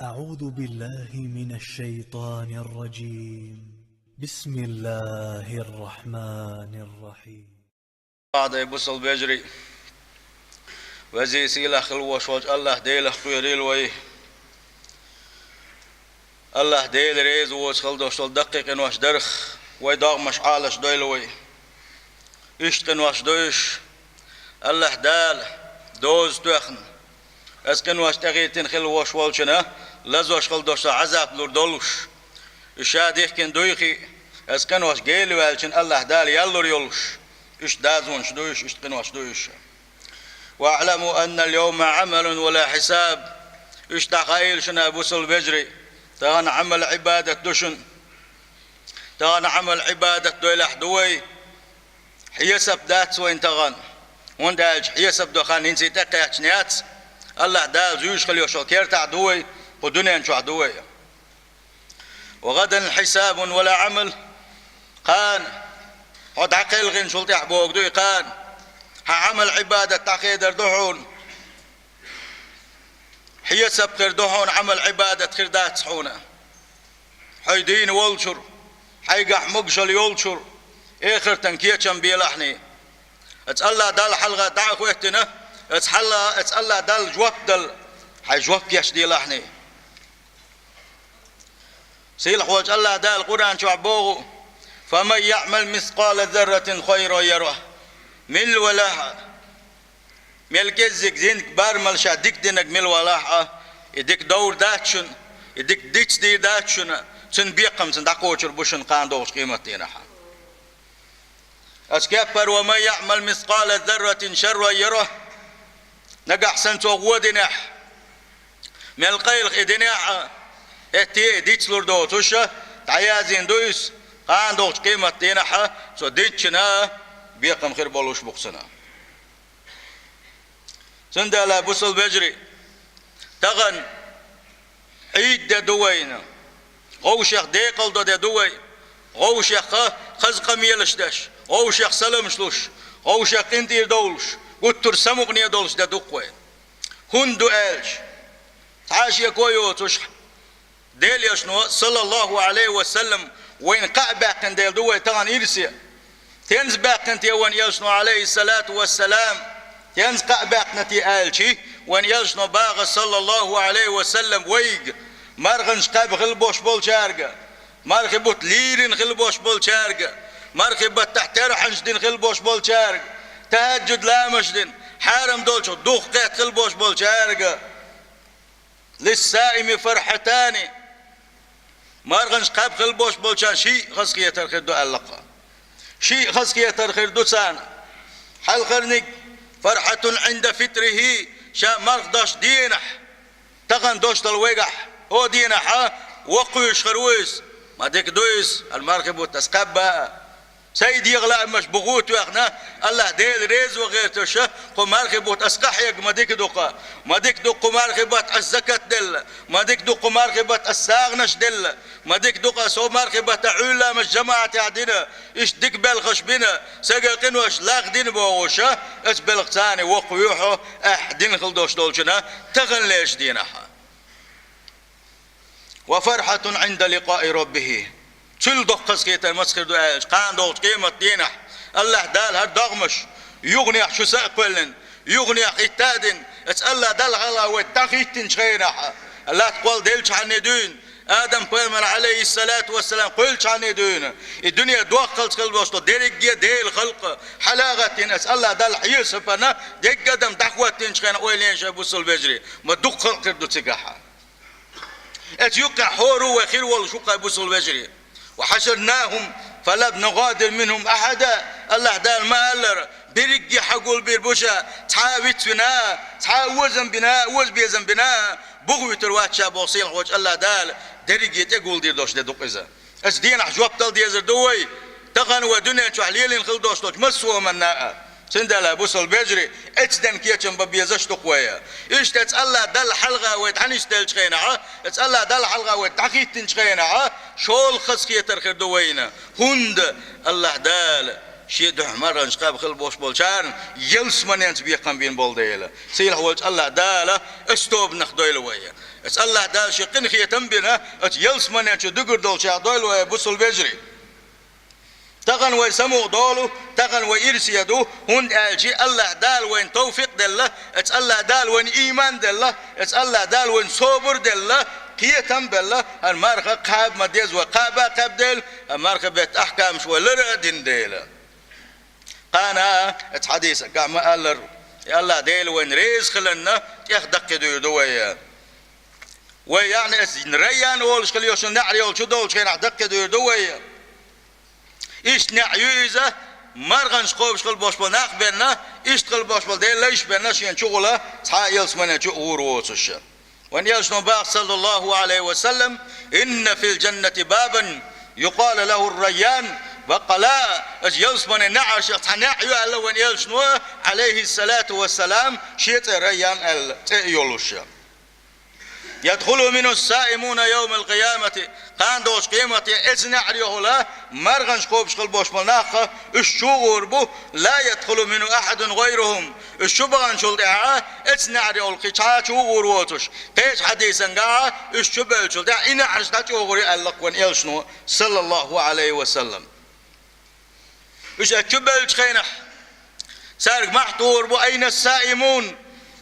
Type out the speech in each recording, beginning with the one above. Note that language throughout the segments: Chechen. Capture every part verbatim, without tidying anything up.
أعوذ بالله من الشيطان الرجيم. بسم الله الرحمن الرحيم. Ада бусал бежри. Вези сийлахь хила вош волчу Аллахь Делах кхоьрийла вай. Аллахь Дела реза воцу хила дош долу даккхий къинош дарх, вай догӀмаш Ӏалаш дойла вай. Иштта къинош ду уьш, Аллахь Дала доза тоьхна, аса къинош тӀехӀиттина хила вош волчунна лазош хила дош долу Ӏазап лур долуш. Уьш ша дихкина дуйхи, аса къинош гела ваьлчун Аллахь Дала ял лур йолуш. Уьш дазонаш ду уьш, иштта къинош ду уьш. «واعلموا أن اليوم عمل ولا حساب». Уьш дӀахаийла шуна, бусал вежарий, тахана Ӏамал-Ӏибадат ду шуна. Тахана Ӏамал-Ӏибадат дойлахь ду вай. Хьесап дац вайн тахана. ХӀунда аьлча хьесап до хан хӀинца тӀекхаьчна яц. Аллахь Дала зуьйш хила йолу кертахь ду вай, кху дуьнен чохь ду вай. «وغدا حساب ولا عمل». Кхана, хьо дӀакхелхинчул тӀаьхьа богу ду и кхана. Хьан Ӏамал-Ӏибадат дӀахедар ду хьуна. Хьесап хир ду хьуна, Ӏамал-Ӏибадат хир дац хьуна. Хьой дийна волчуьра, хьайгахь могушалла йолчуьра, эхартан кечам белахьний. Аса Аллахь Далла хьалха дӀа а хӀоьттина, аса хьалха, аса Аллахь Далла жоп дала, хьайн жоп кечделахьний. Сийлахь волчу Аллахь Дала Къуръан чохь боху: «فمن يعمل مثقال ذرة خيرا يره». Милла валахь а, мел кӀеззиг зинка бармал ша дика динарг милла валахь а, и дика довр дац шуна, и дика дицдийр дац шуна, цуьнан бекхам цунна дӀакхочур бу шуна кхана догӀучу къематдийнахь. Аса кеппара: «ومن يعمل مثقال ذرة شرا يره». Нагахь санна цо гӀо динехь, мел къайлаха и динехь а, хӀетте а дицлур доцуш, дӀаяздина ду иза, кхана догӀучу къематдийнахь а, цо динчунна бекхам хир болуш бу-кх цунна. Цундела, бусал вежарий, тахана Ӏийд де ду вайна, гӀовшех декъал до де ду вай, гӀовшех хаза къамелаш деш, гӀовшех саламаш луш, гӀовшех къинтӀера довлуш, гуттар самукъане долуш де ду-кх вай. ХӀунда ду аьлча, цхьа а шеко йоцуш, Делан Элчано, саллаллаху Ӏалайхи ва саллам, вайна кхаъ баьккхина дела ду вай тахана ирсе. Тенза баьккхина те вайна Элчано, Ӏалайхиссалату вассалам? Тенза кхаъ баьккхина те аьлчи, вайна Элчано баха, саллаллаху Ӏалайхи ва саллам, вайга, марханаш кхаьба хила бош болчаьрга, мархи бутт лийрина хила бош болчаьрга, мархи баттахь терхьанаш дина хила бош болчаьрга, тахӀаджуд ламаш дина, хьарам долчух духкхетта хила бош болчаьрга. «للصائم فرحتان». Марханаш кхаьба хила бош болчарна шиъ хазахетар хир ду аьлла-кх. Шиъ хазахетар хир ду царна. Хьалхарниг: «فرحة عند فطره», ша марха дошучу дийнахь, тахана дошдала вайгахь, хӀокху дийнахь воккхавеш хир ву иза. Ма дика ду иза, хӀара мархи бутт аса кхаьбба а. Сайн дегӀан лаамаш буха а тоьхна, Аллахь Дела реза ван гӀерташ, кху мархи бутт аса къахьега ма дика ду-кх. Ма дика ду-кх кху мархи баттахь аса закат делла, ма дика ду-кх кху мархи баттахь аса сагӀанаш делла, ма дика ду-кх аса хӀокху мархи баттахь Ӏуьйра ламазаш жамаӀатехь дина, иштта дика белхаш бина, сага къинош лахдина бохуш, аса белха царна воккхавоьху, ахь дина хила дош долчунна тахана лелачу дийнахь. «وفرحة عند لقاء ربه». Цул доккха хазахетар маца хир ду аьлча, кхана догӀучу къематдийнахь Аллахь Дала хӀара догӀмаш юханехь шу са а кхоьллина, юханехь хӀитта а дина, аса Аллахь Далла хьалха вай дӀахӀиттинчу хенахь, латта кхолла деллачхьанний дуьйна, Адам-пайхамар, Ӏалайхиссалату вассалам, кхоьллачхьанний дуьйна, и дуьне доккхалц хила дош долу дерриге а Делан халкъ хьалагӀаттийна, аса Аллахь Далла хьесапана дерриг адам дӀахӀоттийначу хенахь, ойла йен шайн, бусал вежарий, ма дукха халкъ хир ду цигахь. Оцу юккъехь хӀора а вай хир волуш ву-кх, бусал вежарий. «وحشرناهم فلم نغادر منهم أحدا». Аллахь Дала ма-аллара, берриге а хьагулбийр бу ша, цхьа а вицвина, цхьа а озам бина, озабезам бина, буха вуьтур вац ша боху сийлахь волчу Аллахь Дала, дерриге а тӀегулдийр долуш де ду-кх иза. Оцу дийнахь жоп дала дезар ду вай, тахана вай дуьнен чохь лелийна хила дош долчу массо а хӀуманна а. Цундела, бусал вежарий, эцден кечам бан безаш ду-кх вай. Иштта аса Аллахь Далла хьалха вай дӀанисделлачу хенахь, аса Аллахь Далла хьалха вай дӀахӀиттинчу хенахь, шолгӀа хазахетар хир ду вайна. ХӀунда Аллахь Дала Шен дуьхьа марханаш кхаба хила болуш болчарна ялсаманенца бекхам бина болу дела. Сийлахь волчу АллахӀ Дала оцу тобанах дойла вай. Оцу АллахӀ Дала шен къинхетам бина, оцу ялсаманен чу дуьгур долчех дойла вай, бусул вежарий. Тахана вай самукъа долу, тахана вай ирсе ду, хӀунда аьлча АллахӀ Дала вайна тавфикъ делла, оцу АллахӀ Дала вайна ийман делла, оцу АллахӀ Дала вайна собар делла, кхетам белла, хӀара марха кхаба ма деза вай, кхаба а кхаьбна дела, хӀара марха беттан ахкамаш вай лар а дина дела. Кхана оцу хьадисехь ма-аллара, и АллахӀ Дела вайна реза хиларна тӀех даккхийдийр ду вай. Вай, яъни, оцу Райян олуш хила йолчу неӀар йолчу долчу хенахь даккхийдийр ду вай. Иштта неӀ ю иза, марханаш кхобуш хила болуш болу нах бенна, иштта хила болуш болу Делан лайш бенна шена чугӀула, цхьа а ялсамане чу а гӀур воцуш. Вайн элчано боху, саллаллаху Ӏалайхи ва саллам: «Инна фил джаннати бабан, юкъалу лаху Райян, баккъала». Оцу ялсаманин неӀаршех цхьа неӀ ю аьлла вайн элчано, Ӏалайхиссалату вассалам, шен цӀе Райян аьлла, цӀе а йолуш. «Ядхулу минху ссаимуна йовмал къиямати». Кхана долчу къематде оцу неӀарехула марханаш кхобуш хила болуш болу нах, уьш чу а гӀур бу, «ла ядхулу минху ахьадун гӀайрухум». Уьш чу баханчул тӀаьхьа оцу неӀарехула кхин цхьа а чу а гӀур воцуш. Кхечу хьадисангахь уьш чу бевллачул тӀаьхьа и неӀарш дӀачӀогӀур ю аьлла вайн элчано, саллаллаху Ӏалайхи ва саллам. Уьш оцу чу бевллачу хенахь, цаьрга мохь тухур бу: «Айна ссаимун?»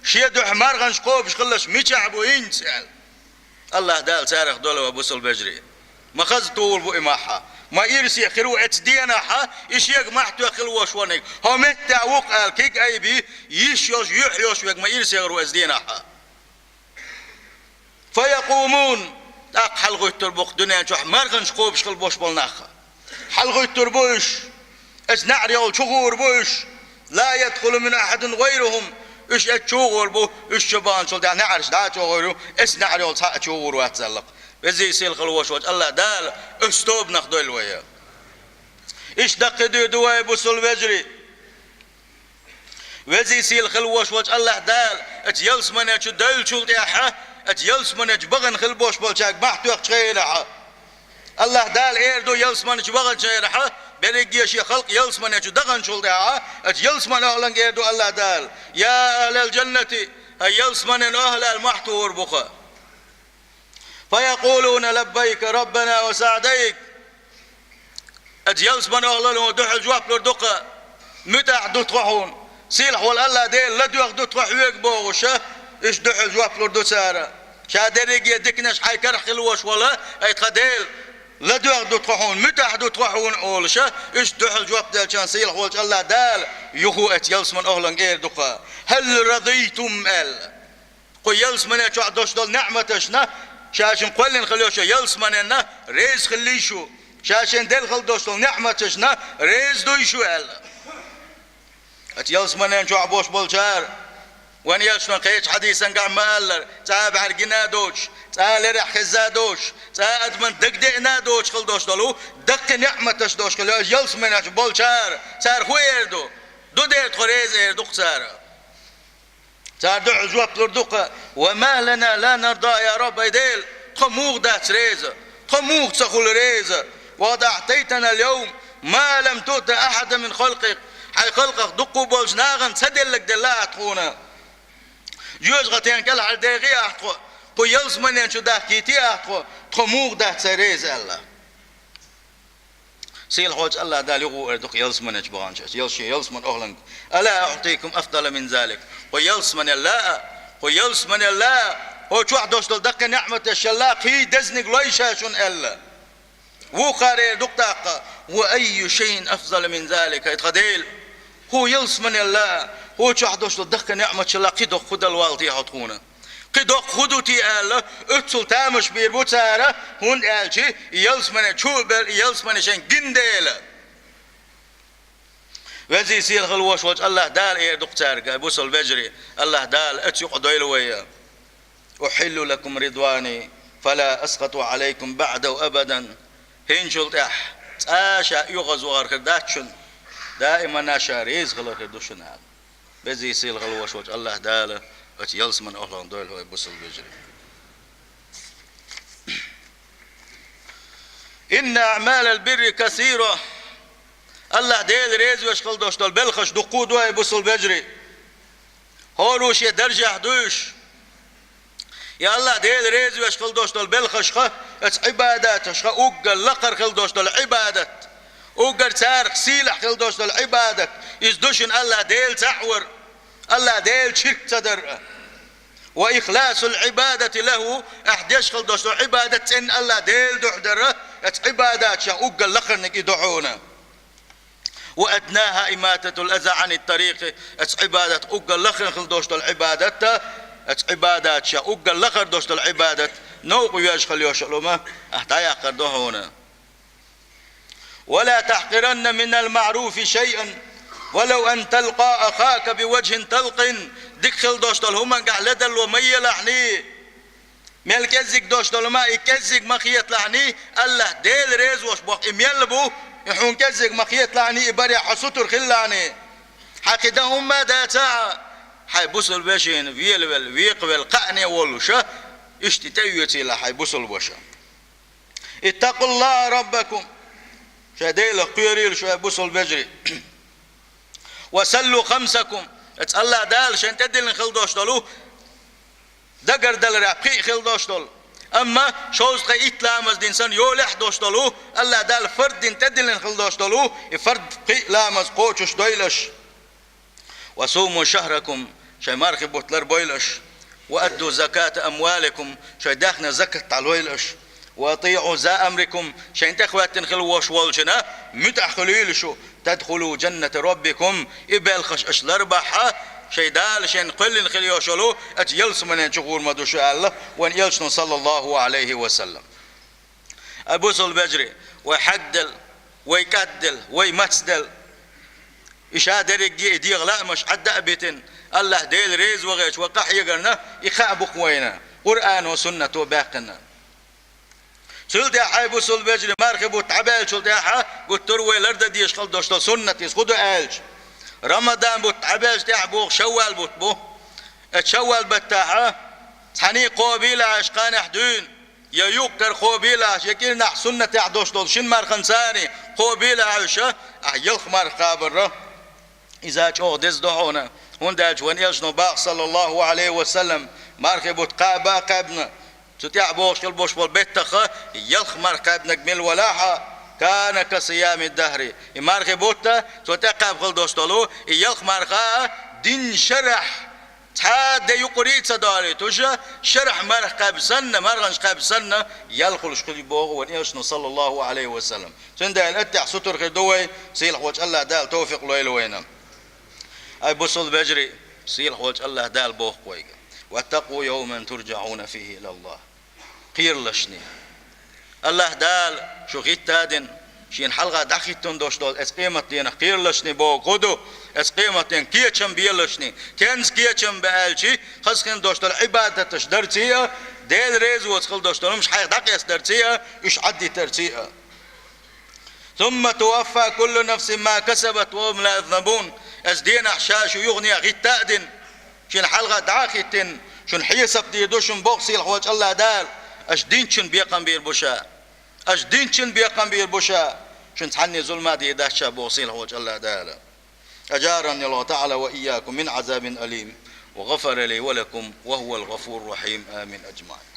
Шен дуьхьа марханаш кхобуш хилларш мичахь бу хӀинца аьлла. АллахӀ Дала царах дойла вай, бусул вежарий. Ма хаза тухур бу и мохь. Ма ирсе хир ву оцу денахь, и шега мохь тоьхна хила волуш верг. ХӀокху меттехь ву-кх аьлла куьг айбина, йиш йолуш, юьхь йолуш верг ма ирсе хир ву оцу денахь. «Фаякъумун», тӀаккха хьалагӀуьттур бу-кх дуьнен чохь марханаш кхобуш хила болуш болу нах. ХьалагӀуьттур бу уьш. Оцу неӀарехула чу гӀур бу уьш. «Ла ядхулу минху ахьадун гӀайрухум». Уьш оцу чу гӀур бу, уьш чу баханчул тӀаьхьа неӀарш дӀа а чӀогӀур ю, оцу неӀарехула цхьа а чу гӀур вац аьлла. Везий, сийлахь хила волуш волчу АллахӀ Дала оцу тобанах дойла вай. Иштта даккхийдийр ду вай, бусул вежарий. Везий, сийлахь хила волуш волчу АллахӀ Дала оцу ялсамане чу девллачул тӀаьхьа, оцу ялсамане чу бахана хила болуш болчаьрга мохь тоьхначу хенахь, АллахӀ Дала эр ду ялсамане чу баханчу хенахь, берриге шен халкъ ялсамане чу даханчул тӀаьхьа, оцу ялсаманин охӀланга эр ду АллахӀ Дала: «Я ахьлал джаннати», хӀай ялсаманин охӀла, аьлла мохь тухур бу-кх. «Фаякъулуна: лаббайка раббана ва саӀдайк». Оцу ялсаманин охӀлано дуьхьал жоп лур ду-кх: «МуьтӀахь ду тхо хьуна, сийлахь волу АллахӀ Дела, ладоьгӀна ду тхо хьоьга», бохуш, уьш дуьхьал жоп лур ду цара. Ша дерриге диканаш хьайн карахь хила волуш волу, ай тхан Дела, ладоьгӀна ду тхо хьуна, муьтӀахь ду тхо хьуна, олуш, уьш дуьхьал жоп делча, сийлахь волчу АллахӀ Дала юха оцу ялсаманин охӀланга эр ду-кх: «Хьал радайтум?» аьлла. Кху ялсамане чохь долуш долу неӀматашна, ша шуна кхоьллина хила йолчу ялсаманенна реза хиллий шу? Ша шена делла хила долуш долу неӀматашна реза дуй шу аьлла. Оцу ялсаманен чохь болуш болчара, вайн элчано кхечу хьадисангахь ма-аллара, цкъа а бӀаьргина а доцуш, цкъа а лерехь хезна а доцуш, цкъа а адаман дагадеана а доцуш хила долуш долу даккхий неӀматаш долуш хила йолчу ялсаманен чу болчара, цара хӀун эр ду? Ду дера тхо реза, эр ду-кх цара. Цара дуьхьал жоп лур ду-кх: «Ва ма лана ла нарда, я Рабби, ай Дела, тхо муха дац реза, тхо муха ца хуьлу реза? Ва къад аӀтайтанал йовма ма лам туъта ахьадан мин халкъик». Хьайн халкъах дуккха а болчу нахана ца делларг делла ахьа тхуна. Жоьжахатин кӀелхьардехий ахьа тхо, кху ялсаманен чу дахкийтий ахьа тхо, тхо муха дац реза аьлла. Сийлахь волчу АллахӀ Дала юха а эр ду-кх ялсамане чу баханчу, ялсаманин охӀланга: «Ала уӀтикум афдала мин залик?» Кху ялсаманел а, кху ялсаманел а, хӀокху чохь долуш долу даккхий неӀматашал а кхин дезаниг лой ша шуна аьлла. Вукхара эр ду-кх тӀаккха: «Ва айю шайин афдала мин залик?» ХӀай тхан Дела, хӀокху ялсаманел а, хӀокху чохь долуш долу даккхий неӀматашал а кхин доккха хӀун далла валла те хьо тхуна? Кхин доккха хӀун ду те аьлла, оццул тамаш бийр бу цара, хӀунда аьлча и ялсамане чу а белла, и ялсамане шайна гина дела. Везий, сийлахь хила волуш волчу АллахӀ Дала эр ду-кх цаьрга: «Ай бусал вежарий, АллахӀ Дала оцу юкъа дойла вай. Ухьиллу лакум ридвани, фала асхату Ӏалайкум баӀдаху абадан». ХӀинчул тӀаьхьа цкъа а ша оьгӀазвахар хир дац шуна, даимана ша реза хилар хир ду шуна аьлла. Везий, сийлахь хила волуш волчу АллахӀ Дала оцу ялсаманин охӀланга дойла вай, бусал вежарий. «Инна аӀмалал бирри касира». АллахӀ Дела реза веш хила долуш долу белхаш дуккха а ду, ай бусалба вежарий. ХӀора шен даржехь ду уьш. И АллахӀ Дела реза веш хила долуш долу белхашха, оцу Ӏибадаташха уггар лакхара хила долуш долу Ӏибадат, уггар царах сийлахь хила долуш долу Ӏибадат, иза ду шуна АллахӀ Дела цхьаъ вар, АллахӀ Дела ширк ца дар а. Ва ихласул Ӏибадати лахӀу, ахь деш хила долуш долу Ӏибадат цӀенна АллахӀ Дела дуьхьа дар а, оцу Ӏибадаташах уггар лакхарниг и ду хьуна. Ва аднаха имататул аза Ӏанит тарикъи, оцу Ӏибадат уггар лакхарна хила долуш долу Ӏибадат, оцу Ӏибадаташах уггар лакхара долуш долу Ӏибадат, новкъа веш хила йолуш йолу хӀума ахь дӀаяккхар ду хьуна. Ва ла тахькъиранна минал маӀруфи шайъан, ва лав ан талкъа ахака би важхӀин талкъин, дика хила долуш долу хӀуманга ахь ледарло ма елахьний. Мел кӀеззиг долуш долу хӀума, и кӀеззиг ма хеталахьний, АллахӀ Дела реза волуш боху, и мел бу, и хьуна кӀеззиг ма хеталахьний, и барехь хьо сутара хилалахьний. Хьан кхин дан хӀумма а дацахь, хьайн бусалба вешина велавелла, векхавелла, кхаъне волуша, иштта и тӀеоьцийла хьайн бусалба ваша. Иттакъуллаха раббакум, шайн Делах кхерийла шу, ай бусалба вежарий. Ва саллу хамсакум, оцу АллахӀ Дала шайна тӀедиллина хила долуш долу дагардаларехь пхиъ хила долуш долу. Амма шовзткъе итт ламаз дина санна йолехь долуш долу, АллахӀ Дала фард дина тӀедиллина хила долуш долу, и фард пхиъ ламаз кхочуш дойла аша. Ва суму шахракум, шайн мархи бутт ларбойла аша. Ва адду заката амваликум, шайн даьхнин закат дӀалойла аша. Ва атиӀу за амрикум, шайна тӀехӀоьттина хила волуш волчунна муьтӀахь хуьлийла шу. Тадхулу жанната раббикум, и белхаш аша ларбахь, шайн Дала шайна кхоьллина хила йолуш йолу оцу ялсаманен чу гӀур ма ду шу аьлла, вайн элчано, саллаллаху Ӏалайхи ва саллам. Ай бусалба вежарий, вай хьагделла, вай кӀадделла, вай мацделла, и ша дерриге и дегӀан лаамаш Ӏадда а битина, АллахӀ Дела реза вахча вай къахьегарна, и кхаъ бу-кх вайна, Къуръано, суннато баьккхина. Цул тӀаьхьа, ай бусалба вежарий, мархи бутт дӀабаьллачул тӀаьхьа гуттар а вай лардан дезаш хила долуш долу суннат иза хӀун ду аьлча, Рамадан бутт дӀабаьлча тӀаьхьа боху Шаввал бутт бу. Оцу Шаввал баттахь цхьаьний кхобийла аша кханехь дуьйна, я юккъера кхобийла аша, я кӀирнахь суннатехь долуш долу шина марханца кхобийла аша, ахь ялх марха кхабарра. Иза чӀогӀа деза ду хьуна, хӀунда аьлча вайн элчано боху, саллаллаху Ӏалайхи ва саллам, мархи бутт кхаба а кхаьбна, цу тӀехь бохуш хила болуш болу беттахха, ялх марха кхаьбнарг мила валахь а, кана ка сиями дахри. И мархи бутт, цо тӀекхаьбна хила долуш долу, и ялх марха динан шарахь цхьа а де юкъарий а ца долуьйтуш, шарахь марха кхаьбна санна, марханаш кхаьбна санна, ял хуьлуш хила боху вайн элчано, саллаллаху Ӏалайхи ва саллам. Цундела аттехь сутара хир ду вай, сийлахь волчу АллахӀ Дала тавфикъ лойла вайна. Ай бусалба вежарий, сийлахь волчу АллахӀ Дала боху вайга: «Ваттакъу йовман турджаӀуна фихӀи илаллахӀ». Кхералашний. АллахӀ Дала шу хӀитта а дина, шена хьалха дӀахӀиттина долуш долу оцу къематденах кхералашний боху хӀун ду, оцу къематденан кечам белашний. Кенца кечам бе аьлчи, хаза хин долуш долу Ӏибадаташ дарций а, Дела реза воцу хила долуш долу хӀумаш хьайх дӀакъестдарций а, уьш Ӏаддитарций а. «Сумма туваффа куллу нафсин ма касабат ва хӀум ла юзламун». Оцу денахь ша шу юханехьа хӀитта а дина, шена хьалха дӀа а хӀиттина, шуна хьесап дийр ду шуна боху сийлахь волчу АллахӀ Дала, аша динчун бекхам бийр бу ша. Аша динчун бекхам бийр бу ша. Шуна цхьанне зулма дийр дац ша боху сийлахь волчу АллахӀ Дала. أجارني الله تعالى وإياكم من عذاب أليم وغفر لي ولكم وهو الغفور الرحيم. آمين أجمعين.